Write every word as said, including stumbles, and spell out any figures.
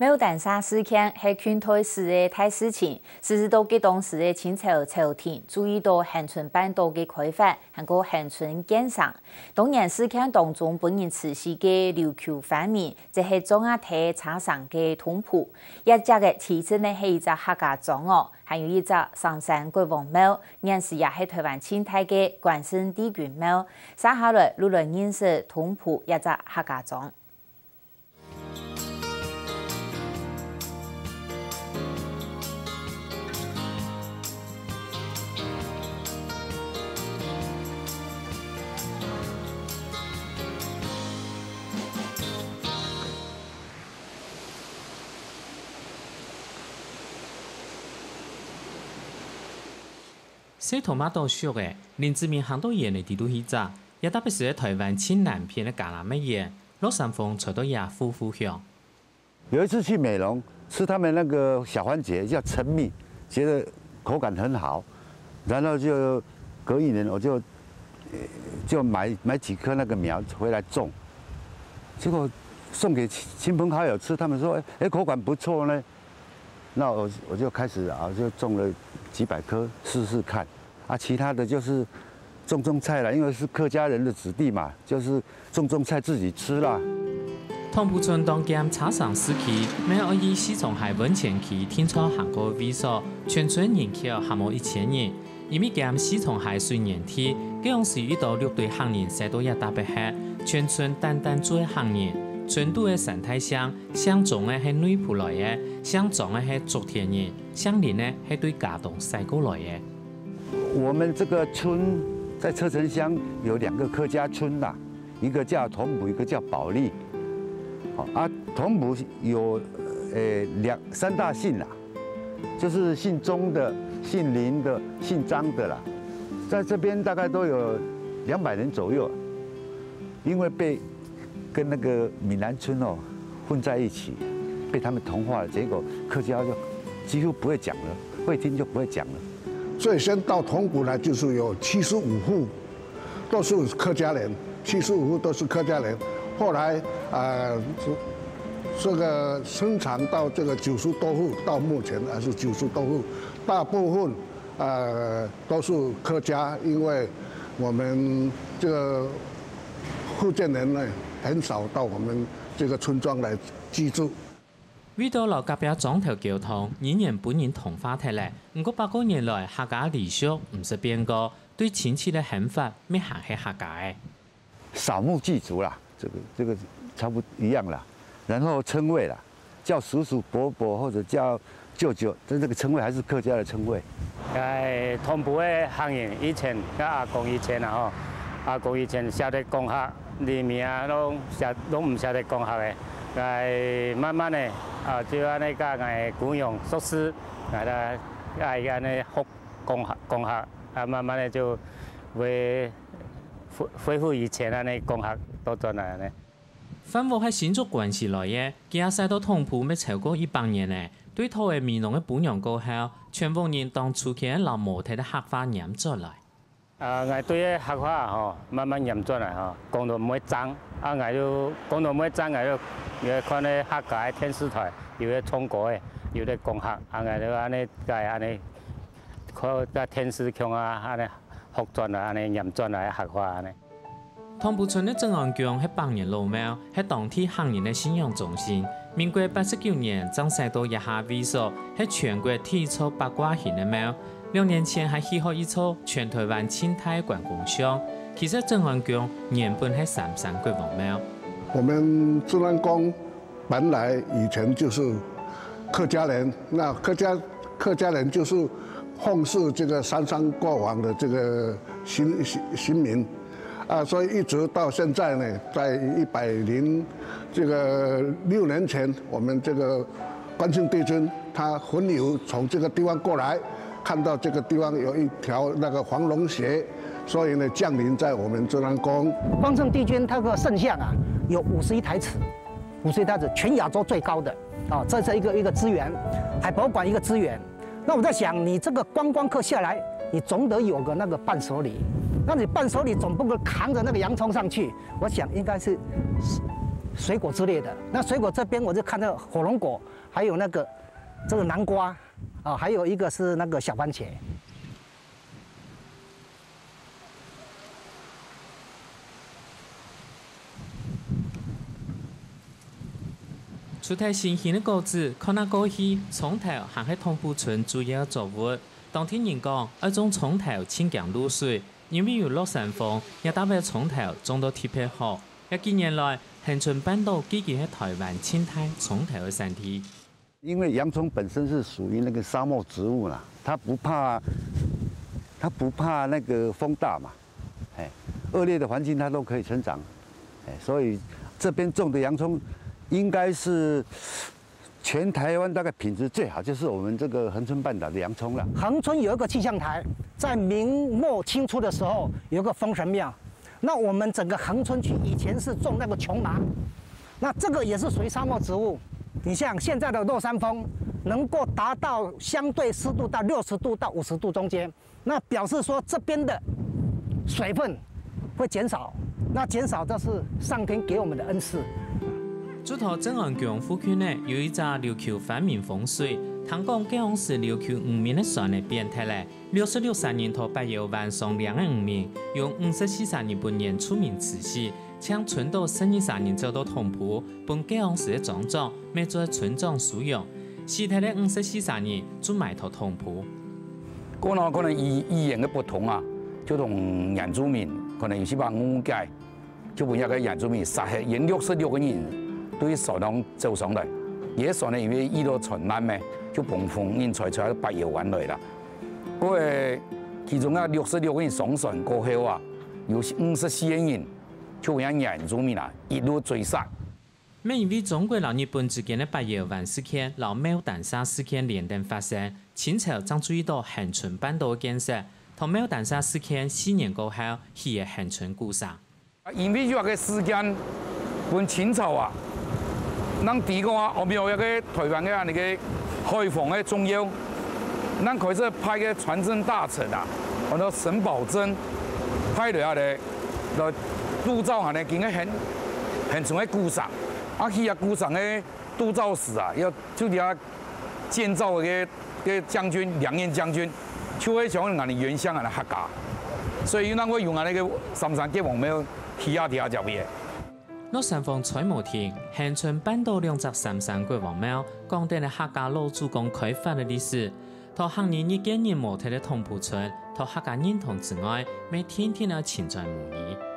廟單儕事件係近代史个大事情，時時到該當時个清朝朝廷注意到恆春半島个開發，還過恆春建成。當年事件當中分人處死个琉球番民，就係張阿弟車城个通譜。這跡个其實呢係一隻客家莊哦，還有一隻上山國王廟，現時也係臺灣盡大个關聖帝君廟。接下來，就來認識通譜這隻客家莊。 細頭嫲倒熟个，林子明行到園个底肚去摘，這特別係臺灣盡南片个橄欖仔園，落山風吹到這呼呼響。有一次去美濃吃他们那个小番茄，叫陈蜜，觉得口感很好，然后就隔一年我就就买买几棵那个苗回来种，结果送给亲亲朋好友吃，他们说哎口感不错呢，那我我就开始啊就种了几百棵试试看。 啊，其他的就是种种菜啦，因为是客家人的子弟嘛，就是种种菜自己吃啦。通譜村當兼車城市區，乜愛以四重溪溫泉區定著行過位所，全村人口還無一千人。因為兼四重溪水源地，該央時有一兜六堆客人徙到這搭北歇，全村單單住个客人，村肚个三大姓，姓鍾个係內埔來个，姓張个係竹田人，姓林个係對佳冬徙過來个。 我们这个村在车城乡有两个客家村啦，一个叫同埔，一个叫保利。好啊，同埔有呃两三大姓啦，就是姓钟的、姓林的、姓张的啦，在这边大概都有两百人左右啊，因为被跟那个闽南村哦混在一起，被他们同化了，结果客家就几乎不会讲了，会听就不会讲了。最先到同埔呢，就是有七十五户，都是客家人，七十五户都是客家人。后来呃，这这个生产到这个九十多户，到目前还是九十多户，大部分呃都是客家，因为我们这个福建人呢，很少到我们这个村庄来居住。为到摎隔壁庄头沟通，語言分人同化忒了。毋過百過年來，客家禮俗毋識變過，對親戚个喊法乜還係客家个。扫墓祭祖啦，这个这个差不多一样啦。然后称谓啦，叫叔叔伯伯或者叫舅舅，这这个称谓还是客家的称谓。哎，同埔个客人以前，佮阿公以前啊吼，阿公以前曉得講客，連名啊，攏曉，攏毋曉得講客个。哎，慢慢个，啊，就安尼佮𠊎姑娘熟識，𠊎个，哎，安尼學講客，講客，啊，慢慢个就會恢，恢復以前安尼講客倒轉來安尼。 范屋係新竹關西來个，佢也徙到同埔乜超過一百年了。對討个美濃个餔娘過後，全屋人當初佢个摎無忒个客話拈轉來。啊，𠊎對个客話吼，慢慢拈轉來吼，講到毋會爭，啊，𠊎就講到毋會爭，𠊎就有看个客家个電視台，有个唱歌个，有个講客，啊，𠊎就安尼，該安尼，靠在電視腔啊，安尼學轉來，安尼拈轉來个客話安尼。 同埔村个鎮安宮係百年老廟，係當地客人个信仰中心。民國八十九年正徙到這下位所，係全國第一座八卦形个廟。兩年前還起好一座全台灣盡大个關公像。其實鎮安宮原本係三山國王廟。我们鎮安宫 本来以前就是客家人，那客家，客家人就是奉祀这个三山国王的这个神，神，神明，啊，所以一直到现在呢，在一百零这个六年前，我们这个关圣帝君他魂游从这个地方过来，看到这个地方有一条那个黄龙穴，所以呢，降临在我们镇安宫。关圣帝君他个圣像啊，有五十一台尺， 五十一台尺，全亚洲最高的啊，这是一个，一个资源，海博馆一个资源。那我在想，你这个观光客下来，你总得有个那个伴手礼，那你伴手礼总不能扛着那个洋葱上去，我想应该是水果之类的。那水果这边我就看到火龙果，还有那个这个南瓜啊，还有一个是那个小番茄。除忒新鲜个果子，看啊過去，蔥頭還係同埔村主要作物。當地人講，愛種蔥頭盡驚露水，因為有落山風，這搭个蔥頭種到特別好。這幾年來，恆春半島已經係臺灣盡大蔥頭个產地。因為洋蔥本身是屬於那個沙漠植物啦，它不怕，它不怕那個風大嘛，哎，惡劣的環境它都可以成長，哎，所以這邊種的洋蔥應該是全台灣大概品質最好，就是我們這個恆春半島的洋蔥了。恆春有一个氣象台，在明末清初的时候，有一个封神庙。那我们整个恆春区以前是种那个琼麻，那这个也是属于沙漠植物。你像现在的落山风，能够达到相对湿度到六十度到五十度中间，那表示说这边的水分会减少，那减少这是上天给我们的恩赐。竹塘鎮安宮附近呢，有一隻琉球番民風水，聽講該央時琉球漁民个船仔貶忒了，六十六儕人在八憂灣上領个漁民，有五十四儕人分原住民處死，淨伸到十二儕人走到同埔，分該央時个莊長，乜做村長收容。死忒个五十四儕人就埋在同埔。 過呢，可能語，語言个不通啊，就同原住民可能有時把誤解，就分這个原住民殺忒，有六十六个人對船上走上來，這个船呢，因為遇到船難咩，就分風人載出來八憂灣來啦。過後，其中啊六十六个人上船過後啊，有五十四个人就分這原住民啊一路追殺。 乜因為中國摎日本之間个八憂灣事件摎牡丹社事件連等發生，清朝正注意到恆春半島个建設，在牡丹社事件四年過後起个恆春古城。因為這个事件，分清朝啊，正知講啊，後面有一个臺灣个恁呢个海防个重要，正開始派个船政大臣啊，安到沈葆楨，派落下來，來督造恁呢，今个恆，恆春个古城。 啊，起啊古城个督造時啊，要就這建造个，个將軍，兩員將軍，就係像𠊎等原鄉恁呢客家，所以又正會用恁呢个三山國王廟起啊，起啊這位个。落山風吹無停，恆春半島兩隻三山國王廟，講等个客家老祖公開發个歷史，在客人日漸忍無忒个同埔村，在客家認同之外，乜定定愛尋轉母語。